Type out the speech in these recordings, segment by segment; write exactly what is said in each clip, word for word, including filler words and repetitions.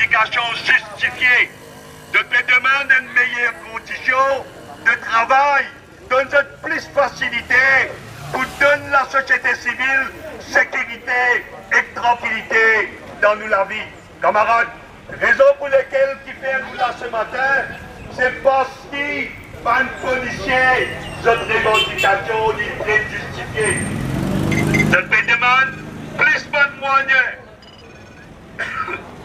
Revandikasion zistifie. Zot pe demann enn meyer kondision de travay, donn zot plis fasilite pou donn lasosiete sivil sekirite ek trankilite dan nou lavi. Kamarad, rezon pou lekel ki fer nou la se matin, se parski bann polisie, zot revandikasion li tre zistifie. Zot pe demann plis bann mwayen.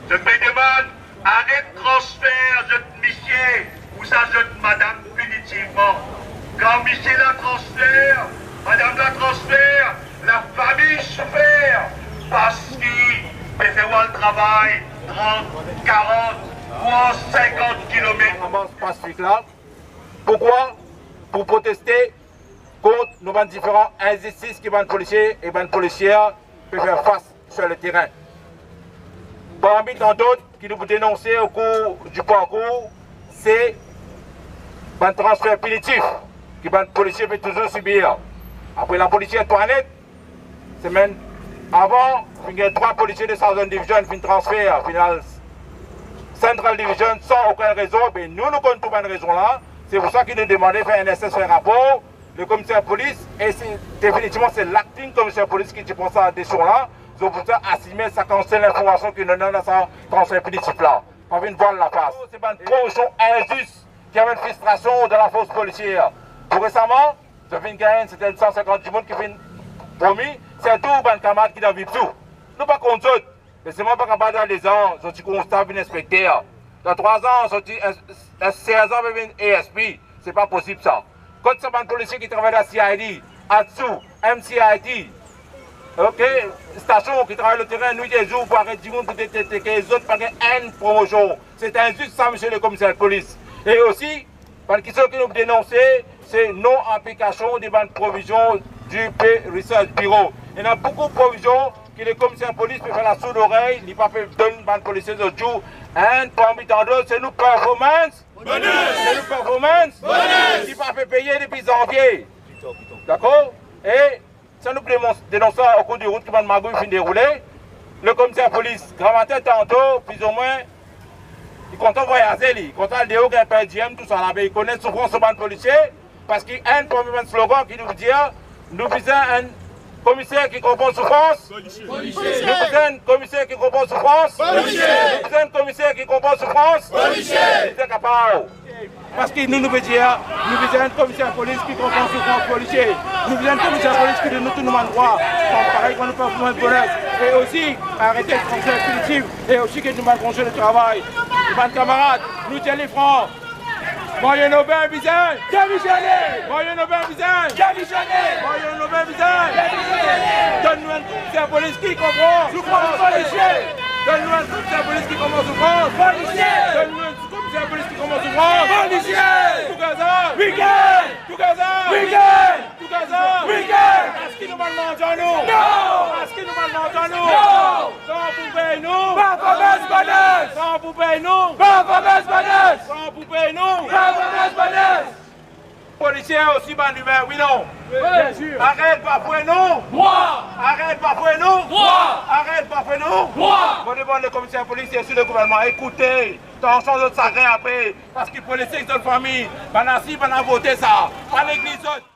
Zot pe demann aret transfer zot misie ou sa zot madam definitivman. Kan misie la transfer, madam la transfer, lafami soufer, parski pe fer al travay trant, karant, vwar sinkant kilomet. Avans pasifik la. Poukwa? Pou proteste kont nou bann diferan inzistis ki bann polisie e bann polisier pe fer fas sur le terrain. Parmi tant dot ki nou pou denonse o kour di parkour, se bann transfer pinitif ki bann polisie pe touzour sibir. Apre lapolisie Twanit, semenn avan, finn gagn trwa polisie de sa zone division finn transfer, finn al Central Division san okenn rezon, be nou, nou konn tou bann rezon la. Se pou sa ki nou demande fer N S S fer rapor, le komiser polis, e se definitivman se l'acting komiser polis ki ti pran sa desizyon la, zot pou sa asime sa kantite linformasion ki nou donn dan sa transfer pinitif la. Pa vinn vwal lafas. Se bann promosion inzis ki amenn fristrasion dan lafors polisier. Tou resaman, zot finn gagn, se enn san sinkant dimoun ki finn promi, sirtou bann kamarad ki dan Vipsou. Nou pa kont zot, me selman pa kapav dan dezan, sorti konstab, vinn inspekter. Dan trwa zan, sorti ins-, ins-, serzan, vinn A S P. Se pa posib sa. Kot sa bann polisie ki travay dan C I D, ATSOU, M C I T, ok, stasion ki travay lor terin, nwit e zour pou aret dimoun, pou detekte ki zot pa gagn enn promosion. Se inzis sa, misie le komiser polis. E osi, bann kistion ki nou denonse, se non-aplikasion de bann provizion di Pay Research Bureau. Ena boukou provizion ki le komiser polis pe fer lasourdorey, li pa pe donn bann polisie zot due. Enn parmi tant dot, se nou performance. Bonus! Se nou performance. Bonus! Ki pa pe peye depi zanvie. Dakor? E sa nou pe denons-, denonse o kour di rout ki bann magouy finn deroule. Le komiser polis, gramatin tanto, plizimwin, li kontan vwayaze, li kontan al deor, gagn per diem, tousala, me li kone soufrans so bann polisie, parski enn parmi bann slogan ki nou dir, nou bizin enn komiser ki konpran soufrans. Polisie. Nou bizin enn komiser ki konpran soufrans. Polisie. Nou bizin enn komiser ki konpran soufrans. Polisie. Li bizin kapav. Parski nou, nou pe dir, nou bizin enn komiser polis ki konpran soufrans polisie. Nou bizin enn komiser polis ki donn nou tou nou bann drwa. Parey kan nou performans bonus. E osi, arete transfer pinitif. E osi ki nou bann konze de travay. Bann kamarad, nou dir li fran. Marion Aubin bizin demisione! Marion Aubin bizin demisione! Marion Aubin bizin demisione! Donn nou enn komiser polis ki konpran soufrans polisie! Donn nou enn komiser polis ki konpran soufrans polisie! Donn nou enn komiser polis ki konpran soufrans polisie! Tou Gaza! Weekend! Tou Gaza! Weekend! Tou Gaza! Weekend! Aski nou bann manti nou? Non! Aski nou bann manti nou? Non! Sa pou pey nou? Performance bonus! Sa pou pey nou? Performance bonus! Sa pou pey nou? Performance bonus! Polisie osi bann imin, wi non? Wi, bien sir. Aret bafoue nou! Drwa! Aret bafoue nou! Drwa! Aret bafoue nou! Drwa! Mo demann le komiser polis e osi le gouvernman, ekoute, tansion zot sagrin apre, parski polisie ek zot fami, bann la si, bann la vote sa, pa negliz zot.